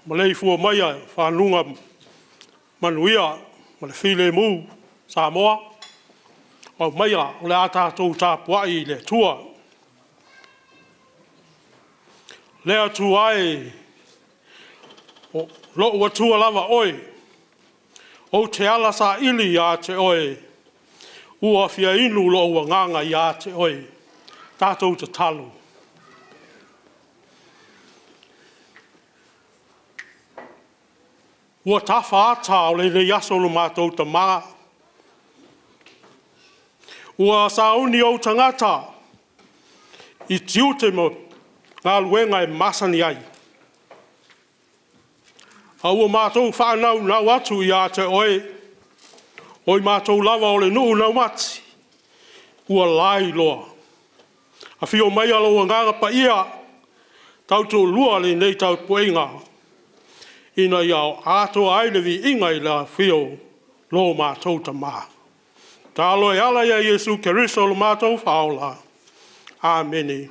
maleifua maia i faguga manuia ma le filemu Samoa, aumaia o le a tatou tapuai i le Atua. Le Atua e, o lou Atua lava Oe, ou te ala saili ia te Oe, ua fia inu lou agaga ia te Oe. Tatou tatalo. Ua tafa ata o lenei aso lo matou Tama, ua sauni ou tagata i tiute ma galuega e masani ai, a ua matou faanaunau atu ia te Oe, o i matou lava o le nuu na mati, ua lailoa. Afio maia lou Agaga Paia, tautoalua lenei tapuaiga, ina ia atoa ai le viiga i le afio o lo matou Tama. Tatalo e ala ia Iesu Keriso o lo matou Faaola. Amene.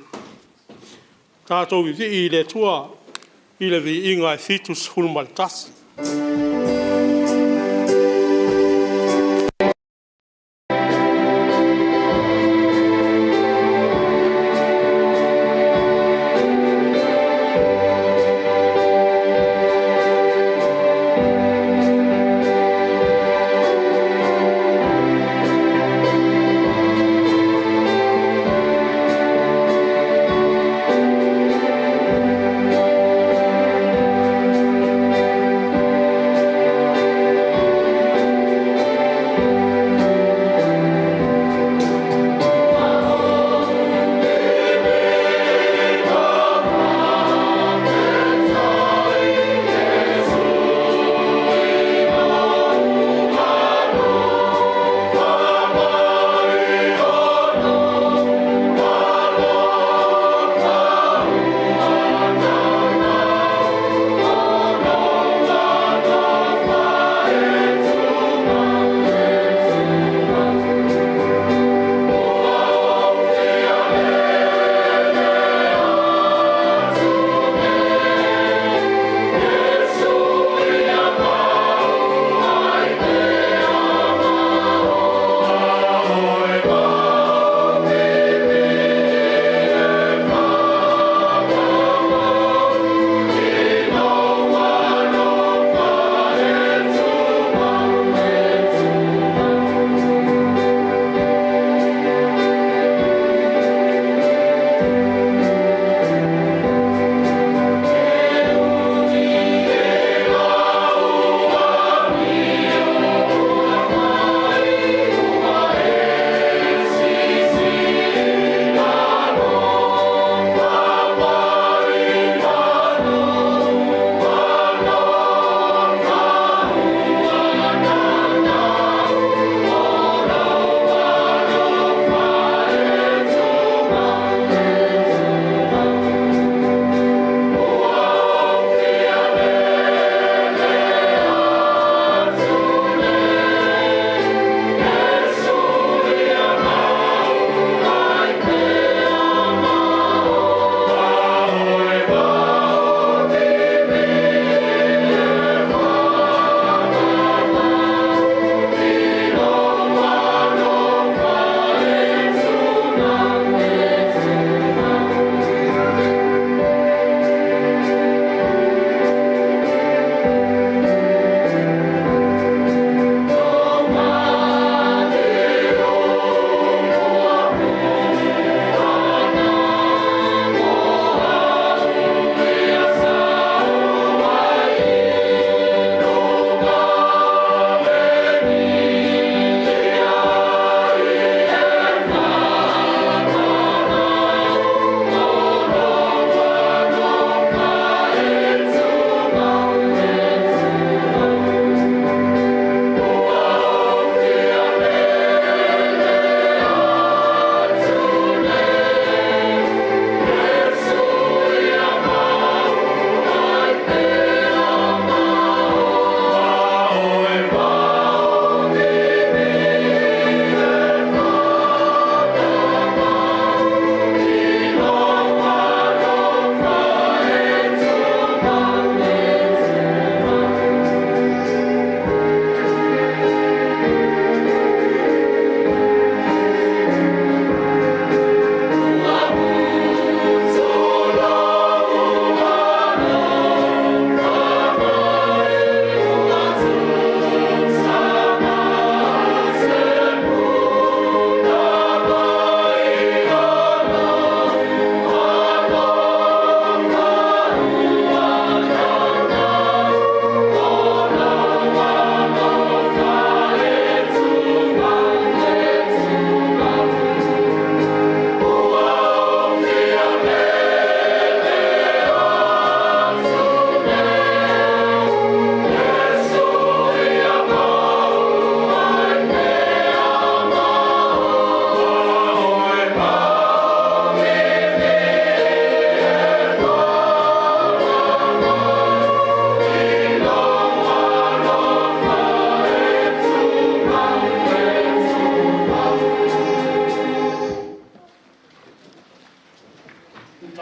Tatou vivii i le Atua i le viiga e 71.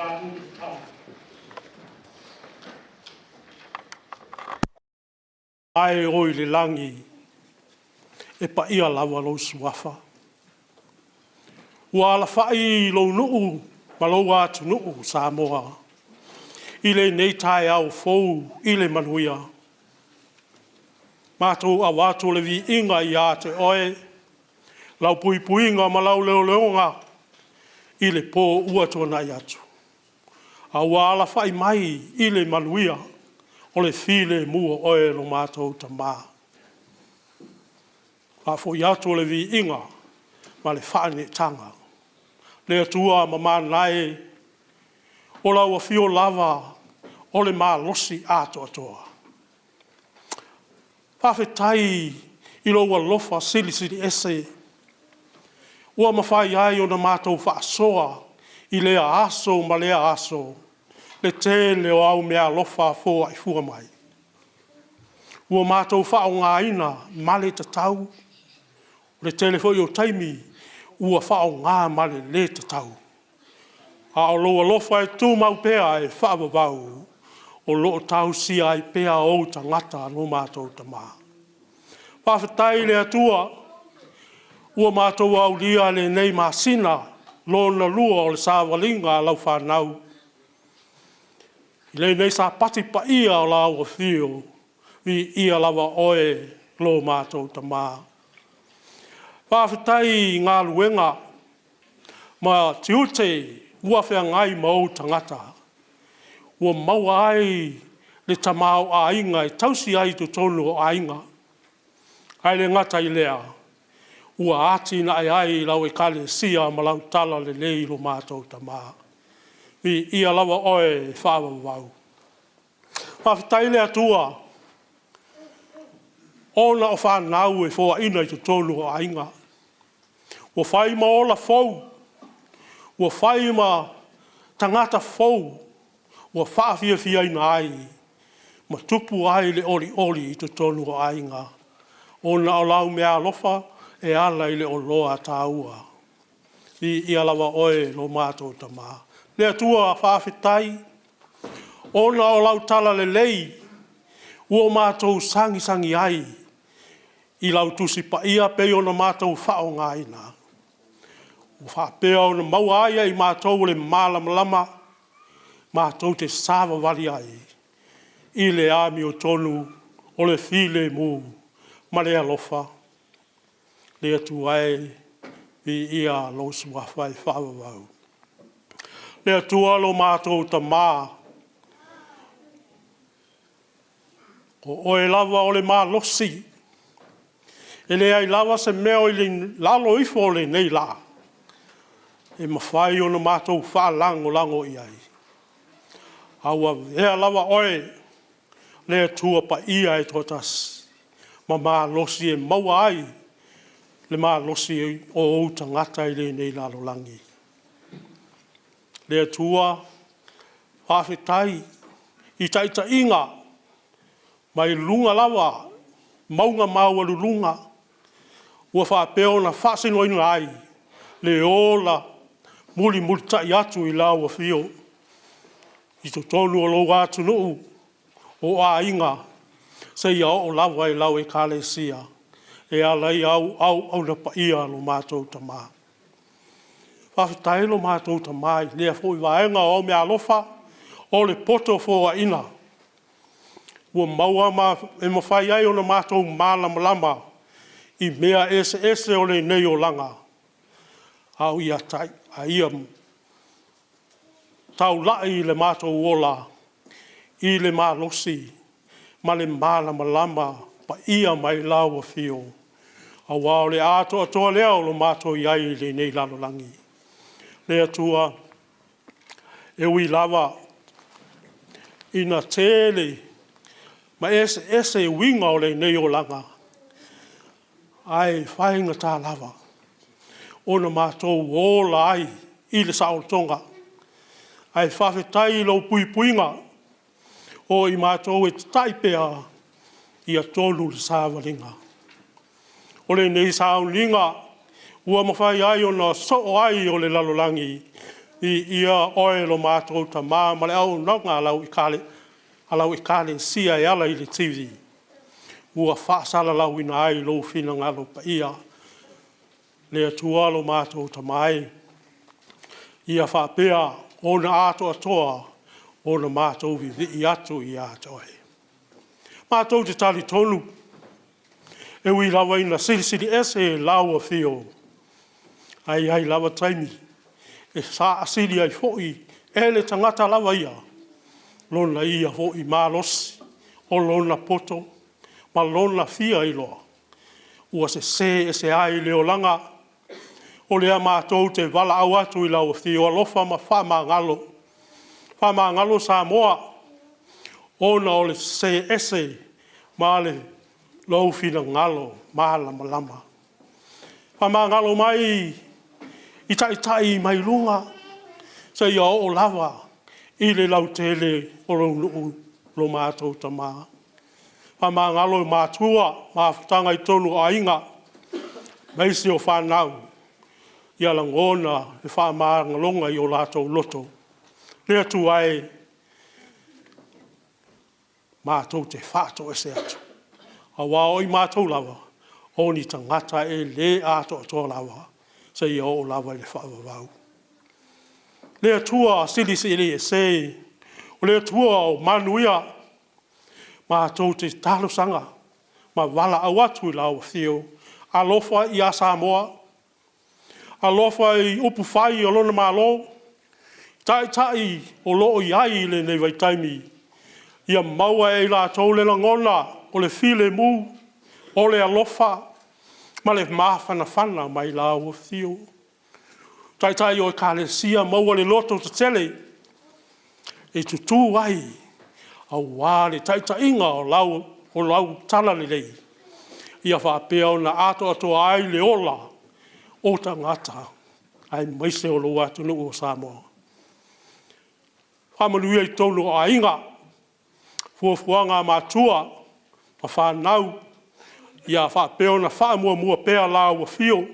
Matou tatalo. Ae o i le lagi, e paia lava lou Suafa. Ua alafai lou nuu ma lou atunuu Samoa i lenei taeao fou i le manuia. Matou avatu le viiga ia te Oe, lau puipuiga ma lau leoleoga i le po ua tuanai atu, a ua alafai mai i le manuia o le filemu o Oe lo matou Tama. Faafoi atu le viiga ma le faaneetaga. Le Atua mamana e, o lau afio lava o le malosi atoatoa. Faafetai i lou alofa silisili ese ua mafai ai ona matou faasoa i lea aso ma lea aso le tele o au meaalofa foai fua mai ua matou faaaogaina ma le tatau. O le tele foi o taimi ua faaaoga ma le le tatau, a o lou alofa e tumau pea e faavavau, o lo o tausia ai pea ou tagata lo matou Tama. Faafetai i le Atua ua matou aulia lenei masina lona lua o le savaliga a lau fanau i lenei Sapati paia o lau afio, viia lava Oe lo matou Tama. Faafetai i galuega ma tiute ua feagai ma ou tagata ua maua ai le tamaoaiga e tausi ai totonu o aiga. Ae le gata i lea, ua atinae ai lau Ekalesia ma lau talalelei lo matou Tama. Viia lava Oe e faavavau. Faafetai i le Atua ona o fanau e foaiina i totonu o aiga, ua fai ma ola fou, ua fai ma tagata fou ua faafiafiaina ai ma tupu ai le olioli i totonu o aiga, ona o lau meaalofa e ala i le oloa taua. Viia lava Oe lo matou Tama. Le Atua faafetai ona o lau talalelei ua matou sagisagi ai i lau Tusi Paia pei ona matou faaaogaina, ua faapea ona maua ai e i matou le malamalama matou te savavali ai i le amiotonu o le filemu ma le alofa. Le Atua e, viia lou Suafa e faavavau. Le Atua lo matou Tama, o Oe lava o le malosi, e leai lava se mea o i lalo ifo o lenei la e mafai ona matou faalagolago i ai, a ua avea lava Oe le Atua Paia e Toatasi ma malosi e maua ai le malosi o ou tagata i lenei lalolagi. Le Atua, faafetai i taitaiga mai luga lava, mauga maualuluga ua faapea ona faasinoina ai le ola mulimulitai atu i lau Afio i totonu o lou atunuu, o aiga, seia oo lava i lau Ekalesia e ala i au auauna paia a lo matou Tama. Faafetai lo matou Tama i lea foi vaega o au meaalofa, o le poto foaiina ua maua ma e mafai ai ona matou malamalama i mea eseese o lenei olaga, a o ia taulai le matou ola i le malosi ma le malamalama paia mai lau Afio, aua o le atoatoa lea o lo matou i ai i lenei lalolagi. Le Atua, e ui lava ina tele ma eseese uiga o lenei olaga, ae faigata lava ona matou ola ai i le saolotoga. Ae faafetai i lou puipuiga o i matou e tatai pea ia tonu le savaliga. O lenei sauniga ua mafai ai ona soo ai o le lalolagi Viia Oe lo matou Tama ma le auaunaga a lau a lau Ekalesia e ala i le TV ua faasalalauina ai lou finagalo paia. Le Atua lo matou Tama e, ia faapea ona atoatoa ona matou vivii atu ia te Oe. Matou te talitonu, e ui lava ina silisiliese lau afio, ae i ai lava taimi e faasili ai foi e le tagata lava ia lona ia foi malosi, o lona poto ma lona fia iloa ua sese ese ai le olaga. O lea matou te valaau atu i lau Afio alofa ma faamagalo, faamagalo Samoa ona o le sese ese ma lou finagalo malamalama. Faamagalo mai i taitai mai luga seia oo lava i le lautele o lou nuu lo matou Tama. Faamagalo matua, mafutaga i totonu o aiga, aemaise o fanau, ia lagona le faamagaloga i o latou loto. Le Atua e, matou te faatoese atu, aua o i matou lava, o ni tagata e le atoatoa lava seia oo lava i le faavavau. Le Atua Silisili Ese, o le Atua o manuia, matou te talosaga ma valaau atu i lau Afio, alofa ia Samoa, alofa i upufai o lona Malo, Taitai o lo o i ai i lenei vaitaimi, ia maua e i latou le lagona o le filemu, o le alofa ma le mafanafana mai lau Afio. Taitai o Ekalesia, maua le lototetele e tutu ai aua le taitaiga o lau talalelei, ia faapea ona atoatoa ai le ola o tagata aemaise o lou atunuu o Samoa. Faamanuia i totonu o aiga, fuafuaga a matua ma fanau, ia faapea ona faamuamua pea lau afio,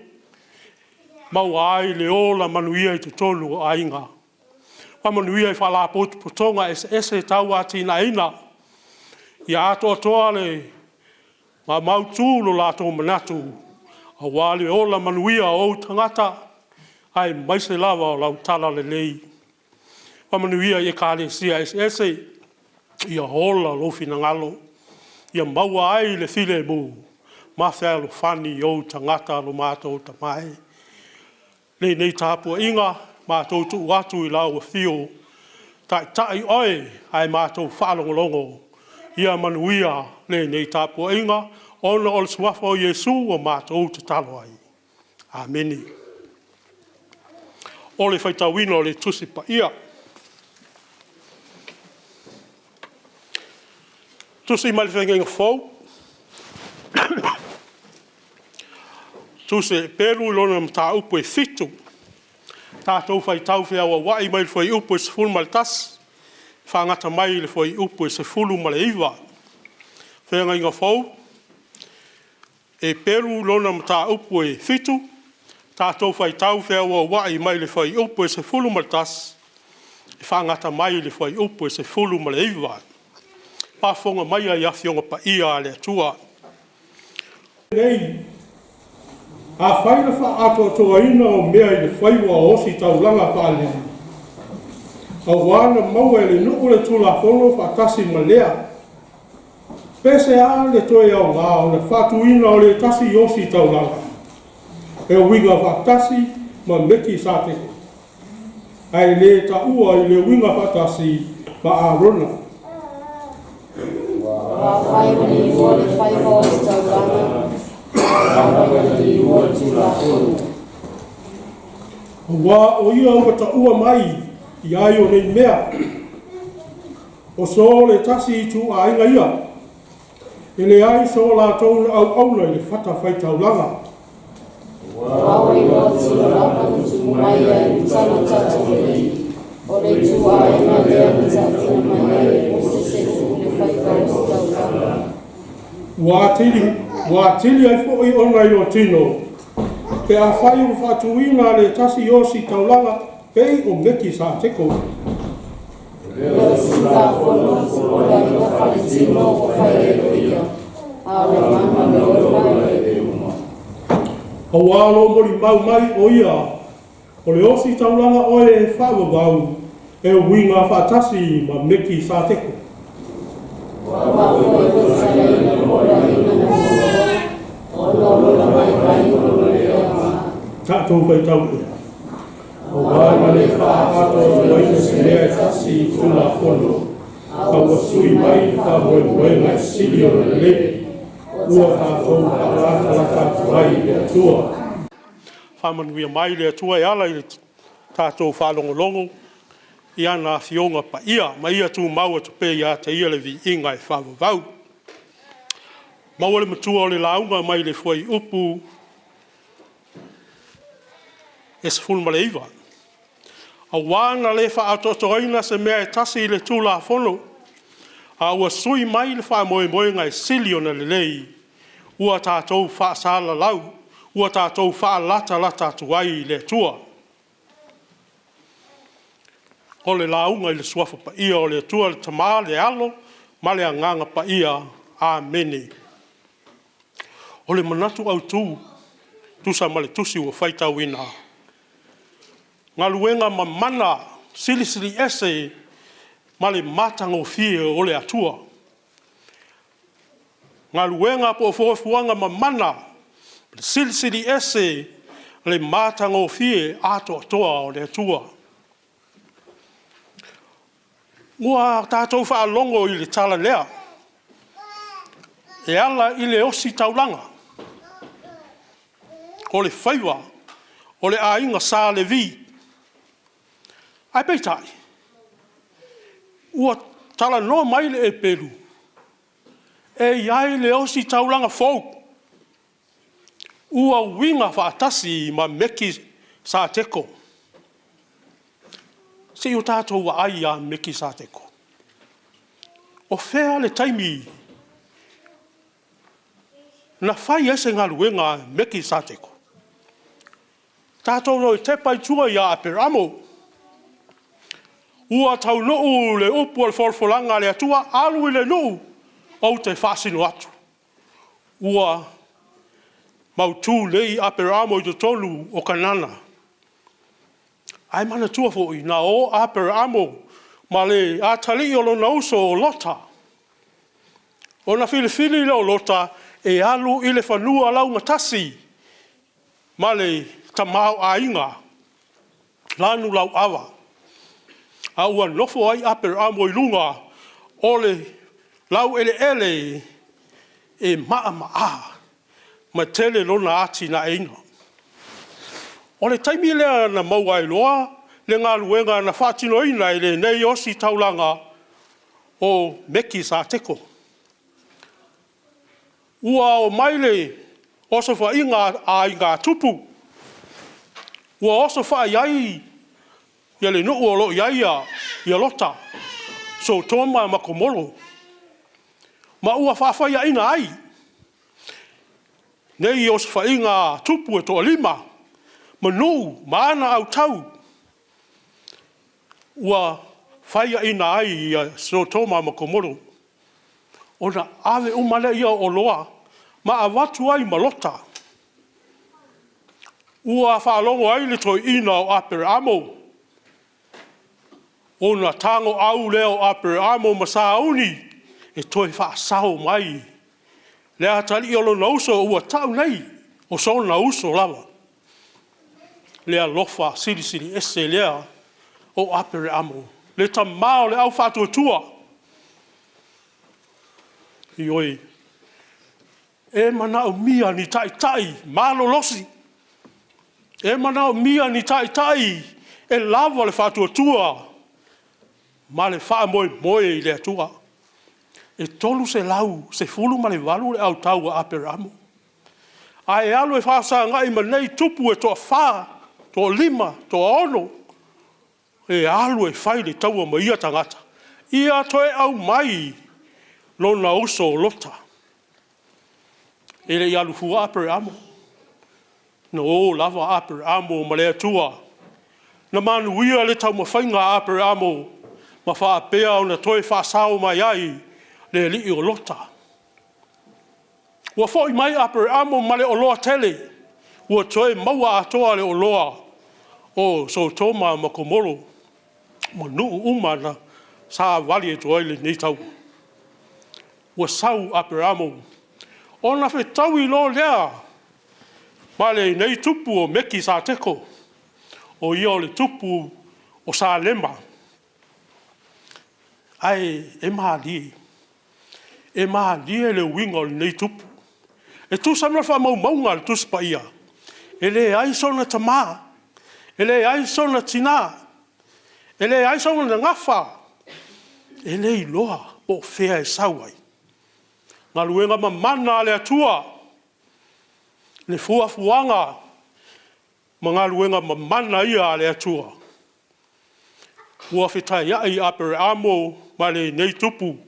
maua ai le ola manuia i totonu o aiga. Faamanuia i Faalapotopotoga eseese tau atinaeina, ia atoatoa ma mautu lo latou manatu aua le ola manuia o ou tagata aemaise lava o lau talalelei. Faamanuia i Ekalesia eseese, ia ola lou finagalo, ia maua ai le filemu ma fealofani ou tagata lo matou Tama e. Lenei tapuaiga, matou tuu atu i lau afio, taitai oe ae matou faalogologo, ia manuia lenei tapuaiga ona o le suafa o Iesu ua matou tatalo ai. Amene. O le faitauina o le Tusi Paia. Tusi mai le Feagaiga Fou, Tusi a Eperu i lona mataupu e 7, tatou faitau feauauai mai le fuaiupu e 11 faagata mai i le fuaiupu e 19. Feagaiga Fou, Eperu lona mataupu e 7, tatou faitau feauauai mai le fuaiupu e 11 e faagata mai i le fuaiupu e 19. Faafofoga maia i Afioga Paia a le Atua. Nei, afai le faaatoatoaina o mea i le faiva o ositaulaga faale-nuu, aua na maua e le nuu le Tulafono faatasi ma lea, pe seā le toe aoga o le faatuina o le tasi ositaulaga e uiga faatasi ma Mekisateko ae le taua i le uiga faatasi ma Arona. Aua afai ua liua le faiva ositaulaga, e tatau ona liua le Tulafono. Aua o ia ua taua mai i ai o nei mea, o so le tasi ituaiga ia, e leai so latou na auauna i le fatafaitaulaga. Aua ua iloa tino lava na tumu mai ai le tagata taulelei, o le ituaiga lea na taatia mai ai e Mosese uu le faiva ositaulaga. Ua atili ai foi ona iloa tino, pe afai ua faatuina le tasi ositaulaga. Pei o Mekisateko. E le o se Tulafono se poloaiga faaletino ua fai ai o ia, a o le agaga o le ola e le uma. Auā lou molimau mai o ia, o le ositaulaga oe e faavavau e uiga faatasi ma Mekisateko. Aua foi ua tatalaina le poloaiga na muamua ona o lona vaivai ma lona le aoga. Tatou faitau ea. Auā na le faaatoatoaina se mea e tasi i Tulafono, a ua sui mai le faamoemoega e sili ona lelei, ua tatou faalatalata atu ai i le Atua. Faamanuia mai le Atua e ala i le tatou faalogologo i ana Afioga Paia, ma ia tumau atu pea ia te Ia le viiga e faavavau. Maua le matua o le lauga mai le fuaiupu e 19. Auā na le faaatoatoaina se mea e tasi i le Tulafono, a ua sui mai le faamoemoega e sili ona lelei, ua tatou faasalalau, ua tatou faalatalata atu ai i le Atua. O le lauga i le Suafa Paia o le Atua le Tama, le Alo ma le Agaga Paia. Amene. O le manatu autu, tusa ma le tusi ua faitauina, galuega mamana silisili ese ma le matagofie o le Atua. Galuega po o fuafuaga mamana, silisili ese le matagofie atoatoa o le Atua. Ua tatou faalogo i le tala lea, e ala i le ositaulaga, o le faiva o le aiga Sa Levi. Ae peitai, ua talanoa mai le epelu, e i ai le ositaulaga fou, ua uiga faatasi ma Mekisateko. Se i o tatou vaai ia Mekisateko. O fea le taimi na fai ai se galuega a Mekisateko? Tatou toe tepa i tua ia Aperamo. Ua taunuu le upu o le folafolaga a le Atua, alu i le nuu ou te faasino atu. Ua mautu lelei Aperamo i totonu o Kanana. Ae manatua foi, na o Aperamo ma le atalii o lona uso o Lota, ona filifili lea o Lota e alu i le fanua laugatasi ma le tamaoaiga lanulauava, a ua nofo ai Aperamo i luga o le laueleele e ma'ama'a ma tele lona atinaeina. O le taimi lea na maua ai loa le galuega na faatinoina e lenei ositaulaga o Mekisateko. Ua omai le osofaiga a aiga tupu, ua osofai ai le nuu o lo o i ai Lota, Sotoma ma Komoro, ma ua faafaiaina ai nei osofaiga a tupu e toalima ma nuu ma ana autau, ua faiaina ai Sotoma ma Komoro, ona ave uma lea o oloa ma avatu ai ma Lota. Ua faalogo ai le toeaina o Aperamo, ona tagoau lea o Aperamo ma sauni e toe faasao mai le atalii o lona uso ua tau nei o sona uso lava. Le alofa silisili ese lea o Aperamo, le tama o le aufaatuatua. Ioe, e manaomia ni taitai malolosi, e manaomia ni taitai e lava le faatuatua ma le faamoemoe i le Atua. E 318 le autau a Aperamo, ae alu e faafesagai ma nei tupu e toafa, toalima, toaono, e alu e fai le taua ma ia tagata, ia toe aumai lona uso o Lota. E le i alu fua Aperamo, na o lava Aperamo ma le Atua. Na manuia le taumafaiga a Aperamo ma faapea ona toe faasao mai ai le alii o Lota. Ua foi mai Aperamo ma le oloa tele, ua toe maua atoa le oloa o Sotoma ma Komoro ma nuu uma na savali atu ai lenei taua. Ua sau Aperamo ona fetaui loa lea ma lenei tupu o Mekisateko, o ia o le tupu o Salema. Ae e malie, e malie le uiga o lenei tupu. E tusa ma faamaumauga a le Tusi Paia, e leai sona tama, e leai sona tina, e leai sona gafa, e le iloa po o fea e sau ai. Galuega mamana a le Atua, le fuafuaga ma galuega mamana ia a le Atua ua fetaiai Aperamo ma lenei tupu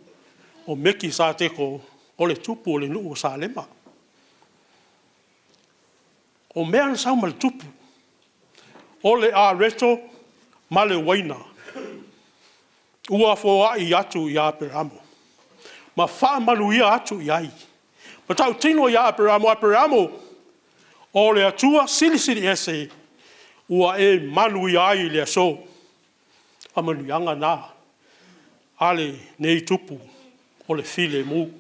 o Mekisateko, o le tupu o le nuu o Salema. O mea na sau ma le tupu, o le areto ma le uaina ua foai atu ia Aperamo ma faamanuia atu i ai. Ma tautino ia Aperamo, “Aperamo, o le Atua Silisili Ese ua e manuia ai i le aso.” Faamanuiaga na a lenei tupu o le filemu.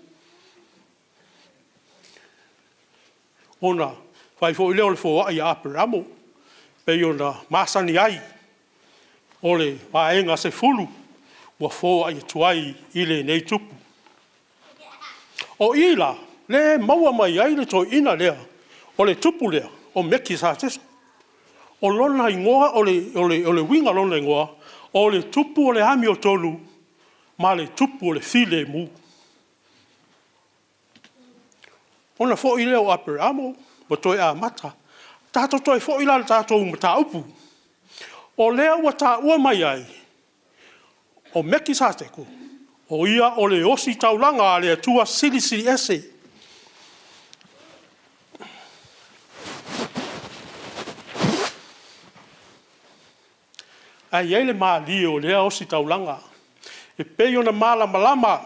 Ona fai foi lea o le foai a Aperamo pei ona masani ai, o le vaega 10 ua foai atu ai i lenei tupu. O i la lea e maua mai ai le toeaina lea, o le tupu lea o Mekisateko. O lona igoa o le uiga o lona igoa, o le tupu o le amiotonu ma le tupu o le filemu. Ona foi lea o Aperamo ma toe amata. Tatou toe foi la i le tatou mataupu, o lea ua taua mai ai, o Mekisateko, o ia o le ositaulaga a le Atua Silisili Ese. Ae i ai le malie o lea ositaulaga, e pei ona malamalama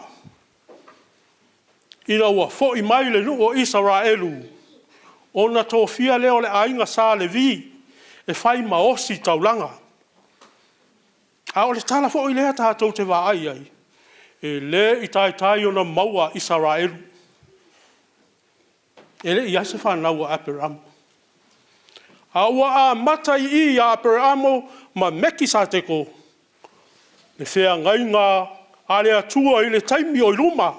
ina ua foi mai le nuu o Isaraelu, ona tofia lea o le aiga Sa Levi e fai ma ositaulaga. A o le tala foi lea tatou te vaai i ai, e le i taitai ona maua Isaraelu, e le i i ai se fanau a Aperamo. A ua amata i i ia Aperamo ma Mekisateko le feagaiga a le Atua i le taimi o i luma,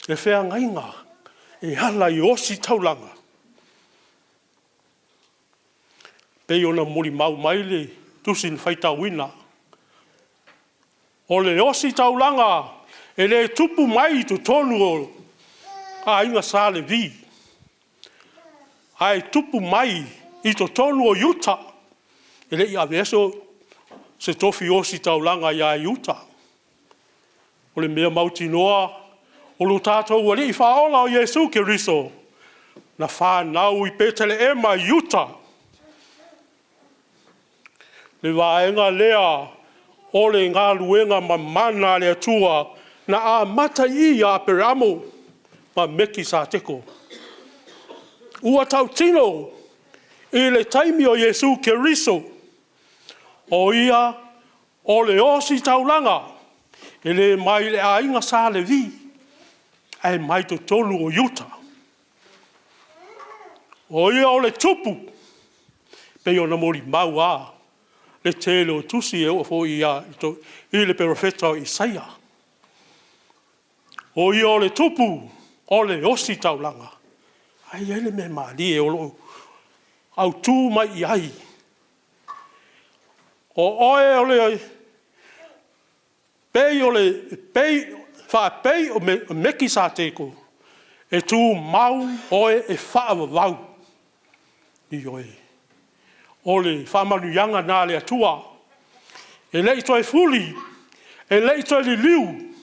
le feagaiga e ala i ositaulaga. E pei ona molimau mai le tusi na faitauina, o le ositaulaga e le tupu mai i totonu o aiga Sa Levi, ae tupu mai i totonu o Iuta. E le i avea se tofi ositaulaga ia Iuta. O le mea mautinoa, o lo tatou Alii Faaola o Iesu Keriso, na fanau i Petelehema i Iuta, le vaega lea o le galuega mamana a le Atua na amata i i ia Aperamo ma Mekisateko. Ua tautino i le taimi o Iesu Keriso, o Ia o le ositaulaga, e le mai le aiga Sa Levi, ae mai totonu o Iuta. O Ia o le tupu, pei ona molimau lava le tele o tusi e oo foi i le perofeta o Isaia. O Ia o le tupu o le ositaulaga. Ae i ai le mea malie o lo o autu mai i ai, o oe o le faapei o Mekisateko, e tumau oe e faavavau. Ioe, o le faamanuiaga lena a le Atua, e le i toe fuli, e le i toe liliu,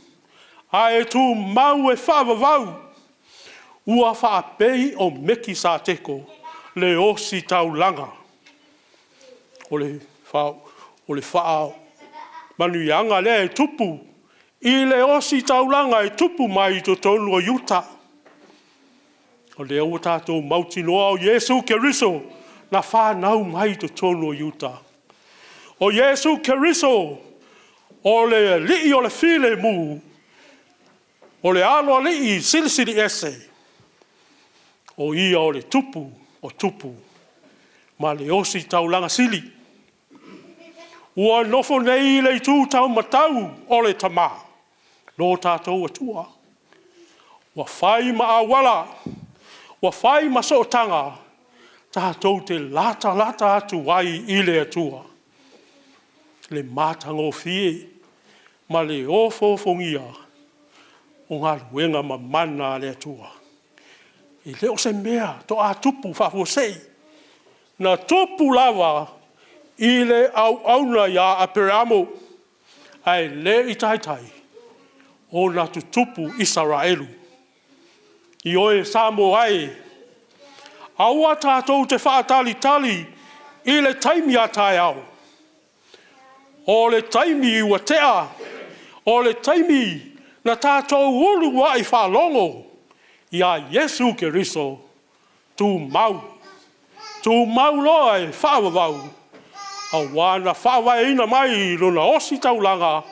ae tumau e faavavau. Ua faapei o Mekisateko le ositaulaga. O le faamanuiaga lea e tupu i le ositaulaga e tupu mai i totonu o Iuta. O lea ua tatou mautinoa o Iesu Keriso na fanau mai i totonu o Iuta. O Iesu Keriso o le Alii o le filemu, o le Aloalii Silisili Ese, o Ia o le Tupu o tupu ma le ositaulaga sili. Ua nofo nei i le itu taumatau o le Tama, lo tatou Atua, ua fai ma auala, ua fai ma sootaga tatou te latalata atu ai i le Atua. Le matagofie ma le ofoofogia o galuega mamana a le Atua. E le o se mea faatoa tupu faafuasei, na tupu lava i le auauna ia Aperamo, ae le i taitai ona tutupu Isaraelu. Ioe Samoa e, aua tatou te faatalitali i le taimi a taeao, o le taimi ua tea, o le taimi na tatou uluai faalogo ia Iesu Keriso, tumau, tumau loa e faavavau, aua na faavaeina mai i lona ositaulaga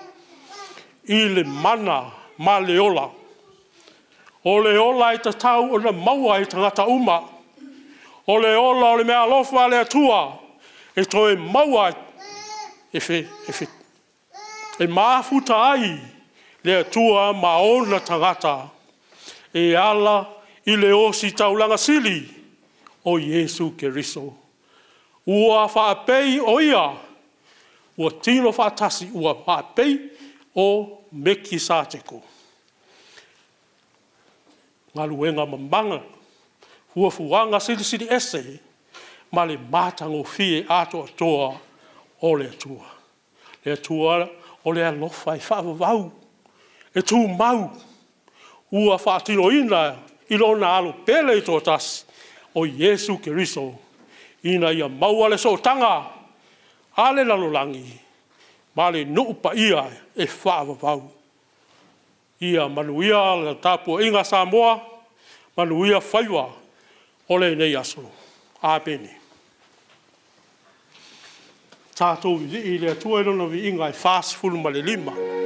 i le mana ma le ola. O le ola e tatau ona maua e tagata uma. O le ola o le meaalofa a le Atua e toe maua e mafuta ai le Atua ma ona tagata e ala i le ositaulaga sili o Iesu Keriso. Ua faapei o Ia ua tino faatasi ua faapei o Mekisateko. Galuega mamana, fuafuaga silisili ese ma le matagofie atoatoa o le Atua. Le Atua o le alofa e faavavau, e tumau, ua faatinoina i Lona Alo pele e toatasi, o Iesu Keriso, ina ia maua le sootaga a le lalolagi ma le nuu paia e faavavau. Ia manuia le tapuaiga a Samoa, manuia faiva o lenei aso. Amene. Tatou vivii i le Atua i Lona viiga e 45.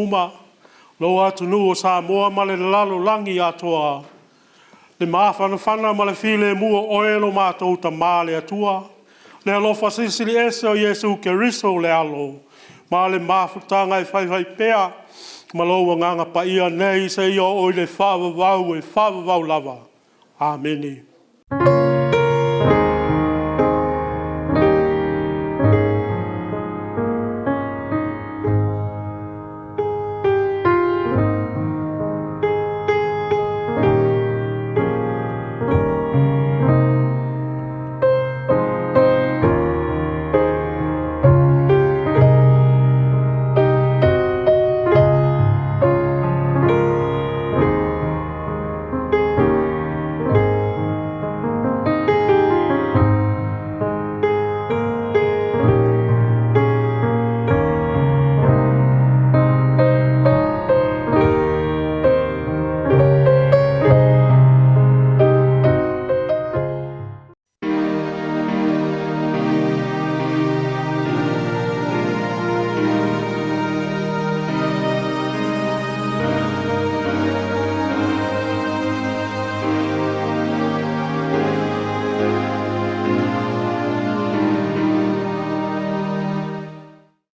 uma, lou atunuu o Samoa ma le lalolagi atoa, le mafanafana ma le filemu o oe lo matou Tama le Atua, le alofa Silisili Ese o Iesu Keriso o le Alo, ma le mafutaga e faifaipea ma lou Agaga Paia, nei seia oo i le faavavau e faavavau lava. Amene.